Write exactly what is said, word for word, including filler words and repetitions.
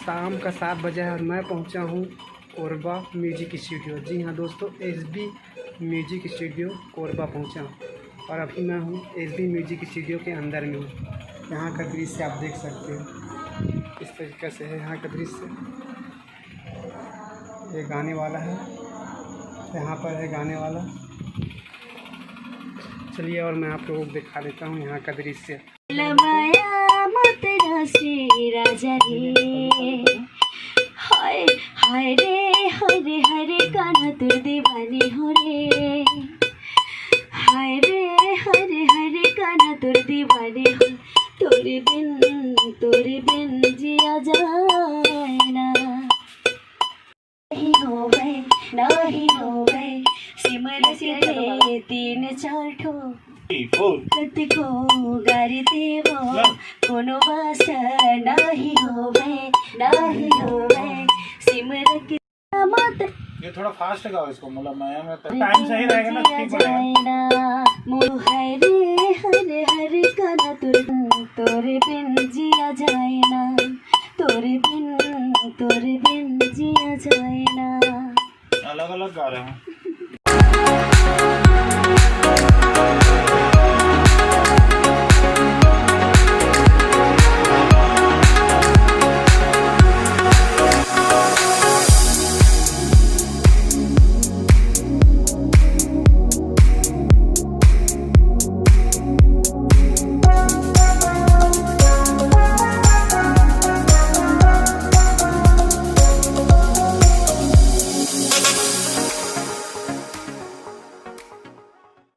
शाम का सात बजे है और मैं पहुंचा हूं कोरबा म्यूजिक स्टूडियो। जी हाँ दोस्तों, एस बी म्यूजिक स्टूडियो कोरबा पहुंचा हूं और अभी मैं हूं एस बी म्यूजिक स्टूडियो के अंदर में हूं। यहाँ का दृश्य आप देख सकते हो, इस तरीके से है यहाँ का दृश्य। ये गाने वाला है, यहाँ पर है गाने वाला। चलिए और मैं आप लोगों को दिखा देता हूँ यहाँ का दृश्य। लमाया मत राशि राजा रे। हाय हाय रे, हरे हरे काना तोर दीवानी हो रे। हाय रे हरे हरे काना तोर दीवानी हो। तोरे बिन, तोरे बिन जिया जाए ना। नहीं होवे, नहीं होवे, सिमर के तीन चार ठो। कतिको गारी देवो, कोनो वास्ता नहीं होवे, नहीं होवे, सिमर के मत। ये थोड़ा फास्ट गाओ इसको, मतलब मैं, मैं टाइम सही रहेगा ना, ठीक हो जाएगा। मोर हरे हरे हरे काना तोर, तोरे बिन जिया जाए ना।